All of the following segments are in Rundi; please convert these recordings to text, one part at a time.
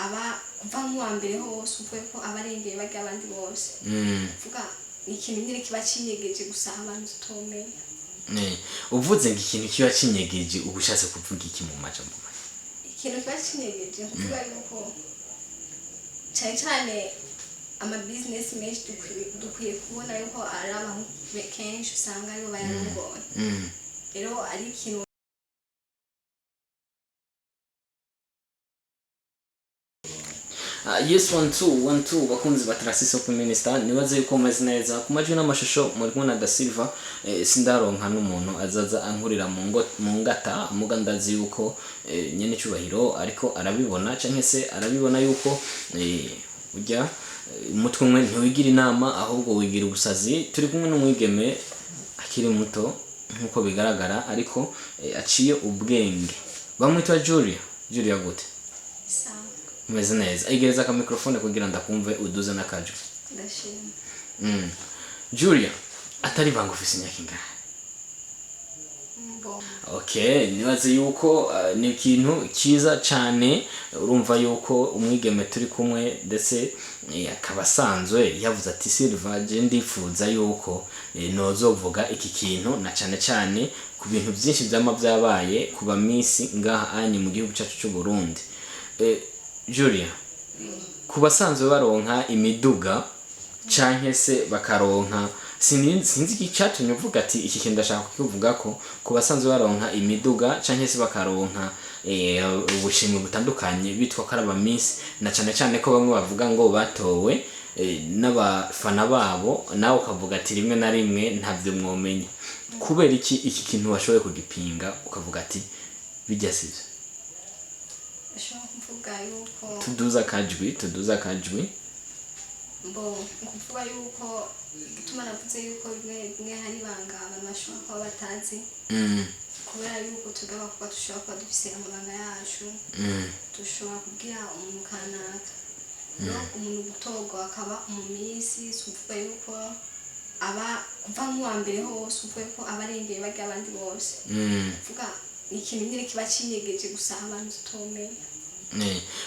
Aba kuva nk'uwa mbere hose, uvuye ko aba arengeye barya abandi bose. Kuvuga ni ikintu nyine kiba kinyegeje gusa abantu tutomenya. Uvuze ngo ikintu kiba kinyegeje, uba ushatse kuvuga iki mu majambo make? Ikintu kiba kinyegeje, kuvuga yuko cyane cyane ama business menshi dukwiye kubona yuko ari abantu kenshi usanga aribo bayarongoye. Rero ari ikintu. Yes, one two one two, bakunzi ba Tarasisi Open Minister, nibaze yuko mumeze neza. Ku majwi n'amashusho muri kumwe na Da Silva. Sindaronka n'umuntu azaza ankurira mu ngo mu ngata, muga ndazi yuko nyene cyubahiro ariko arabibona, canke se arabibona yuko ujya umutwe umwe ntiwigira inama, ahubwo wigira ubusazi. Turi kumwe n'umwigeme akiri muto nk'uko bigaragara, ariko aciye ubwenge, bamwitwa Julia. Julia, gute? Sawa. Umeze neza? Igereza aka microphone kugira ndakumve, uduze n'akajwi. Ndashima. Julia, atari banga, ufise imyaka ingahe? Mbo. Okay, nibaze yuko ni ikintu cyiza cyane. Urumva yuko umwigeme turi kumwe, ndetse akaba asanzwe yavuze ati: "Silva, je ndifuza yuko nozovuga iki kintu, na cyane cyane ku bintu byinshi byama byabaye ku ba miss ngaha anyi mu gihugu cyacu cy'u Burundi." Julia, ku basanzwe baronka imiduga canke se bakaronka, sinzi icyatumye uvuga ati iki kintu ndashaka kukivuga ko ku basanzwe baronka imiduga canke se bakaronka ubushimwe butandukanye bitwa ko ari aba miss, na cane cane ko bamwe bavuga ngo batowe n'abafana babo, nawe ukavuga ati rimwe na rimwe ntavyo mwomenya. Kubera iki iki kintu washoboye kugipinga, ukavuga ati bijya sivyo? Ndashobora kuvuga yuko Tuduza akajwi, tuduza akajwi. Mbo, kuvuga yuko igituma navuze yuko bimwe bimwe hari ibanga abantu bashobora kuba batazi, kubera yuko twebwe abakobwa dushobora kuba dufise amabanga yacu, dushobora kubwira umuntu kanaka. Rero umuntu gutorwa akaba umu miss, si ukuvuga yuko aba kuva nk'uwa mbere hose, uvuye ko aba arengeye barya abandi bose. Kuvuga ni ikintu nyine kiba kinyegeje gusa abantu tutomenya.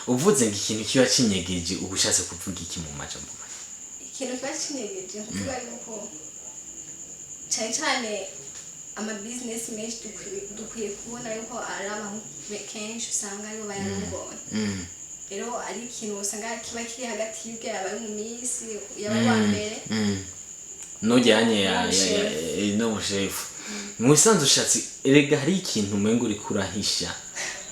Uvuze ngo ikintu kiba kinyegeje, uba ushatse kuvuga iki mu majambo make? Ikintu kiba kinyegeje, kuvuga yuko cyane cyane ama business menshi dukwiye kubona yuko ari abantu kenshi usanga aribo bayarongoye. Rero ari ikintu usanga kiba kiri hagati y'ubwo yabaye mu miss, yabaye uwa mbere Nujyanye ya n'umushefu. N'umushefu mu bisanzwe ushatse, erega hari ikintu umengo uriko urahisha,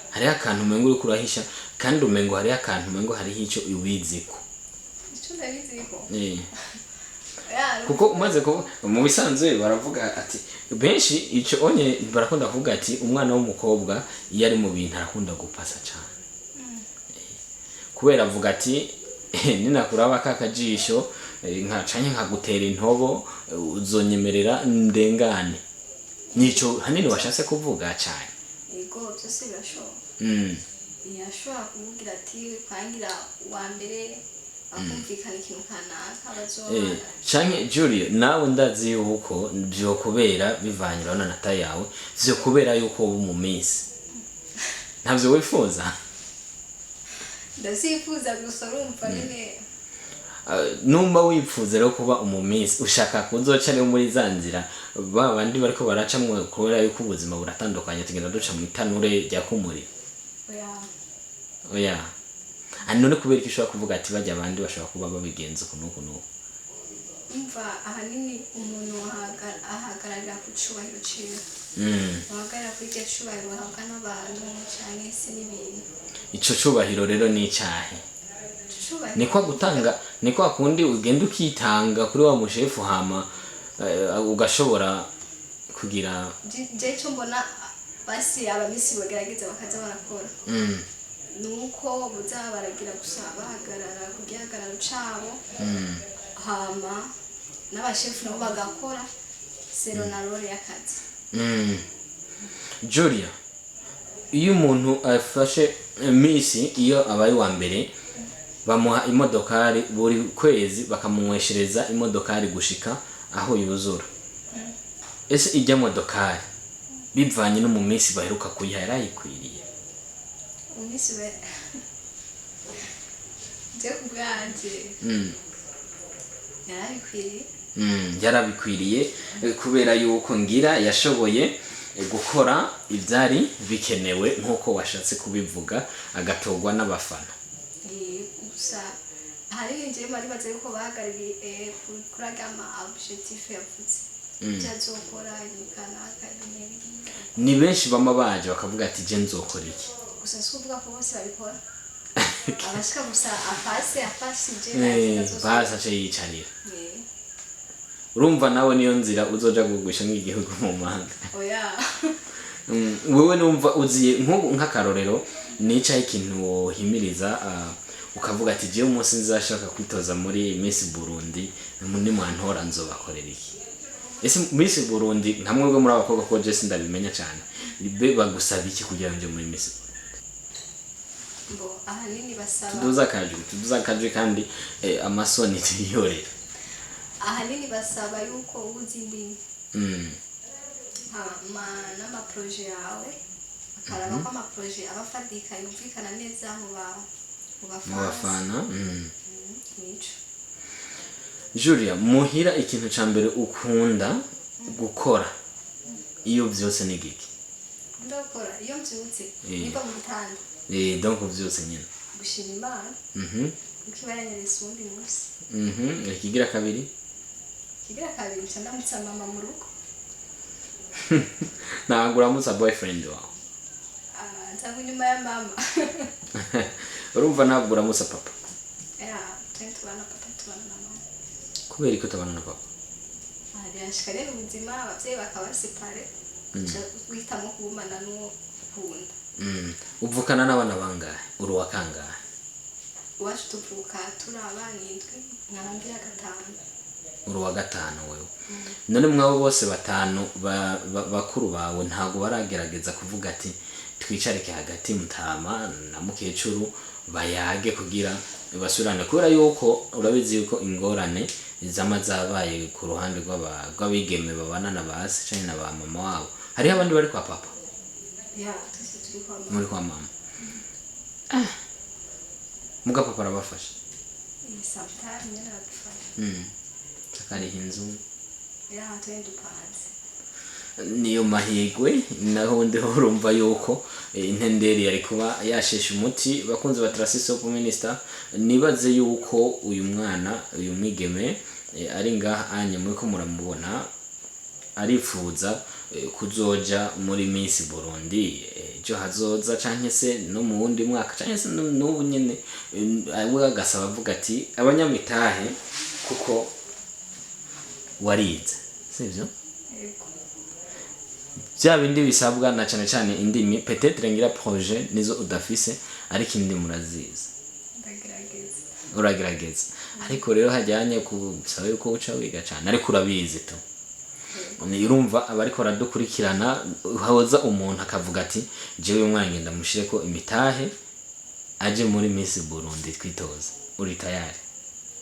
hariho akantu umengo uriko urahisha, kandi umengo hariho akantu, umengo hariho ico ubiziko. Ico ndabiziko? Ya. Kuko umaze kuba mu bisanzwe baravuga ati benshi ico onye barakunda kuvuga ati umwana w'umukobwa iyo ari mu bintu arakunda gupasa cyane, kubera avuga ati ninakuraba ka kajisho nka canke nkagutera intobo, uzonyemerera ndengane. Nico hanini washatse kuvuga cyane? Yego, byose birashoboka. Yashobora kumubwira ati kwangira uwa mbere, bakumvikana ikintu kanaka bazohana. Canke Julie, nawe ndazi yuko vyokubera bivanye, urabona na taille yawe, vyokubera yuko uba mu miss. Ntavyo wifuza? Ndavyifuza, gusa urumva nyine. Numba wipfuza rero kuba umu miss, ushaka kuzoca rero muri za nzira ba bandi bariko baracamwo, kubera yuko ubuzima buratandukanye, tugenda duca mu itanure rya kumuriro? Oya. Oya? Ah, none kubera iki ushobora kuvuga ati bajya abandi bashobora kuba babigenza uku n'uku n'uku? Umva, ahanini umuntu ahagararira ku cubahiro ciwe. Uhagarara kuri iryo cubahiro uhabwa n'abantu canke se n'ibintu. Ico cubahiro rero ni icahe? Ico cubahiro Ni kwa gutanga, ni kwa kundi ugenda ukitanga kuri wa mushefu, hama ugashobora kugira Je ico mbona basi aba miss bagerageza bakaza barakora, nuko boza baragira gusa bahagarara ku gihagararo cabo, hama n'abashefu nabo bagakora selon na rôle y'akazi. Julia, iyo umuntu afashe miss, iyo abaye uwa mbere bamuha imodokari buri kwezi, bakamunyweshereza imodokari gushika aho yuzura. Ese ijya modokari, bivanye no mu minsi baheruka kuyiha, yarayikwiriye? Umu miss we Je ku bwanje yarabikwiriye. Yarabikwiriye kubera yuko ngira yashoboye gukora ibyari bikenewe nk'uko washatse kubivuga, agatorwa n'abafana. Gusa ahanini njyewe maribaza yuko bahagarariye kuri aga ma objectif yavuze, ibyo azokora, ibintu kanaka, ibintu biriya. Ni benshi bama baje bakavuga ati: "Je nzokora iki." Gusa si ukuvuga ko bose babikora, abashika gusa afase afashije. Basi ace yicarira. Urumva nawe niyo nzira uzoja kugwisha nk'igihugu mu mahanga? Oya. Wewe numva uziye nk'ubu nk'akarorero, nicaye ikintu wohimiriza, ukavuga ati: "Jewe umunsi nzashaka kwitoza muri Miss Burundi, nimwantora nzobakorera iki?" Ese Miss Burundi, nka mwebwe muri abakobwa, ko je sindabimenya cyane, be bagusaba iki kugira ngo uje muri Miss Burundi? Mbo ahanini basaba Tuduza akajwi, tuduza akajwi kandi amasoni tuyiyorera. Ahanini basaba yuko uzi indimi, hama n'ama projets yawe, bakaraba ko ama projets aba afatika, yumvikana neza mu mu bafana. Bafana. Nico. Julia, muhira ikintu ca mbere ukunda gukora iyo vyose ni giki? Ndakora iyo mbyutse, niva mu gitanda, Donc vyose nyene. Gushima Imana kuko iba yanyeretse uwundi munsi. Ikigira kabiri? Kigira kabiri, nca ndamutsa mama mu rugo. Ntabwo uramutsa boyfriend wawe? Ah, nzaba inyuma ya mama. Urumva ntabwo uramutsa papa? Ya, twe tubana papa, tubana na mama. Kubera ko utabana na papa? Ah, birashika rero ubuzima, abavyeyi bakaba séparés, uca uhitamo kugumana n'uwo ukunda. Uvukana n'abana bangahe? Uri uwa kangahe? Iwacu tuvuka turi abana indwi, nkarangira gatanu. Uri uwa gatanu wewe. None mwabo bose batanu bakuru bawe ntabwo baragerageza kuvuga ati: "Twicarike hagati, mutama na mukecuru bayage kugira basubirane"? Kubera yuko urabizi yuko ingorane zama zabaye ku ruhande rw'abigeme babana na ba se canke na ba mama wabo. Hariho abandi bari kwa papa? Ya, twese turi kwa mama. Muri kwa mama. Muga papa arabafasha? Sometimes nyene aradufasha. Akariha inzu? Ya, twe dupanze. Niyo mahigwe, naho ndiho urumva yuko intenderi yari kuba yasheshe umuti. Bakunzi ba Trasi Top Minister, nibaze yuko uyu mwana, uyu mwigeme ari ngaha anye muri ko muramubona, arifuza kuzoja muri Miss Burundi ejo hazoza, canke se no mu wundi mwaka, canke se n'ubu nyene. We agasaba avuga ati abanyamitahe, kuko warize, sivyo? Yego. Bya bindi bisabwa na cane cane indimi, peut-être ngira projet nizo udafise, ariko indimi urazizi. Ndagerageza. Uragerageza, ariko rero hajyanye bisaba yuko uca wiga cane, ariko urabizi tu. Ni urumva abariko baradukurikirana, hoza umuntu akavuga ati: "Jewe umwana ngenda mushireko imitahe aje muri Miss Burundi twitoza", uri tayari?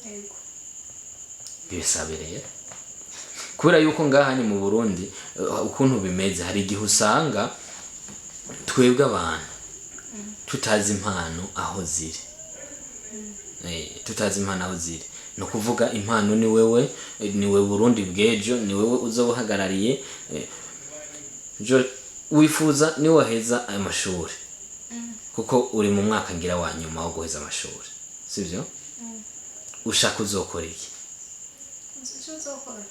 Yego. Bisabe rero, kubera yuko ngaha ni mu Burundi, ukuntu bimeze, hari igihe usanga twebwe abantu tutazi impano aho ziri. Tutazi impano aho ziri. Ni ukuvuga impano ni wewe, ni wewe Burundi bw'ejo, ni wewe uzoba uhagarariye. Jo wifuza niwaheza ayo mashuri, kuko uri mu mwaka ngira wa nyuma wo guheza amashuri, sivyo? Ushaka uzokora iki? Uzi icyo uzokora?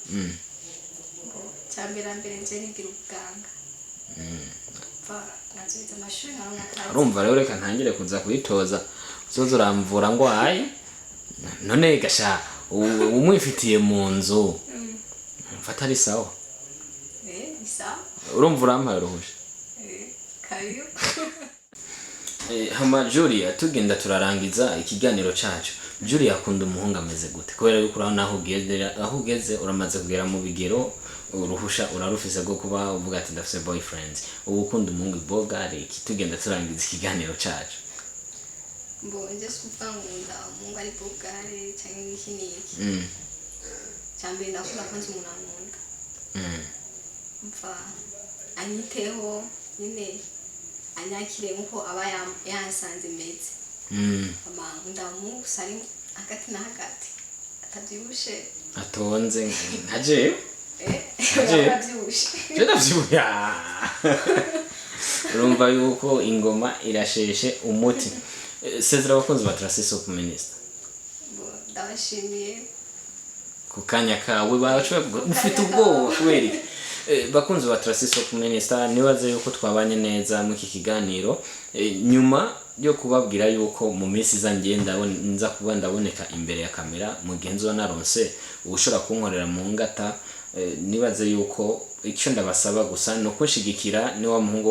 Ngo cya mbere nje nigira ubuganga, nkazubiza amashuri, nkaronka akazi. Urumva rero, reka ntangire kuza kuyitoza, uzoza uramvura ngwaye. None gasha umwifitiye mu nzu, mfata ari sawa? Ni sawa. Urumva urampaye uruhusha? Karibu. Hama Julia, tugenda turarangiza ikiganiro cacu. Julia akunda umuhungu ameze gute? Kubera yuko urabona aho ugeze, aho ugeze uramaze kugera mu bigero, uruhusha urarufise rwo kuba uvuga ati: "Ndafise boyfriend." Ubu ukunda umuhungu boga iki? Tugenda turangiza ikiganiro cacu. Mbo nje sikuvuga nkunda umuhungu ari bogare cyangwa iki n'iki. Cya mbere ndakunda kwanza umuntu ankunda, mva anyiteho nyine, anyakire nkuko aba yansanze meze. Ama ndamuhungu gusa ari hagati na hagati, atabyibushe. Atonze nka jewe. Eh. Jewe. Urabyibushe. Je ndavyibuha. Urumva yuko ingoma irasheshe umuti. Sezera abakunzi ba Tracy Op Minister. Bo, ndabashimiye. Ku kanya kawe barashobora ufite ubwoba kubera iki? Bakunzi ba Tracy Op Minister, nibaze yuko twabanye neza muri iki kiganiro. Nyuma yo kubabwira yuko mu minsi iza ngenda nza kuba ndaboneka imbere ya kamera mu gihe nzoba naronse ushobora kunkorera mu ngata. Nibaze yuko icyo ndabasaba gusa ni ukunshigikira ni wa muhungu.